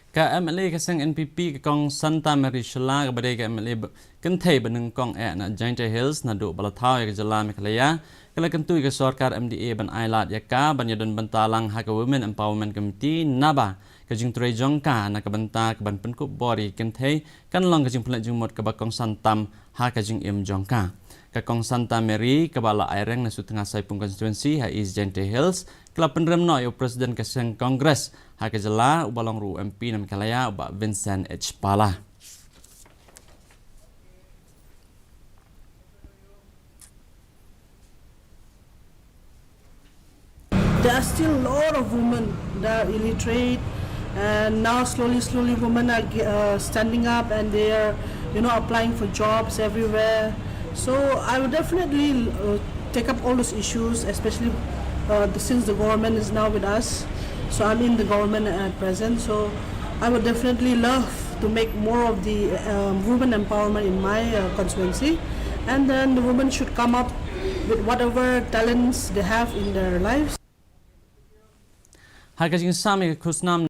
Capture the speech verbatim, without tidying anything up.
Ka M L A ka seng N P P ka Kong Santa Mary Shylla kaba dei ka M L A kynthei ba nyngkong eh na Jaintia Hills naduh ba la thaw ïa ka jylla Meghalaya, ka la kyntu ïa ka sorkar M D A ban ai lad ïa ka ban ïadon bynta lang ha ka Women Empowerment Committee naba ka jingtrei jong ka na ka bynta ka ban pynkup bor ïa ki kynthei kan long ka jingpynleit jingmut kaba kongsan tam ha ka jingim jong ka. Ka Kong Santa Mary kaba la aireng na Sutnga Saipung constituency ha East Jaintia Hills ka la pynrem noh ïa u President ka seng Congress ha ka jylla uba long ruh u M P na Meghalaya u Bah Vincent H Pala. There are still a lot of women that are illiterate, and now slowly, slowly, women are ge- uh, standing up and they are, you know, applying for jobs everywhere. So I would definitely uh, take up all those issues, especially uh, the, since the government is now with us. So I'm in the government at present. So I would definitely love to make more of the um, women empowerment in my uh, constituency, and then the women should come up with whatever talents they have in their lives. Ha ka jingsam ïa ka khusnam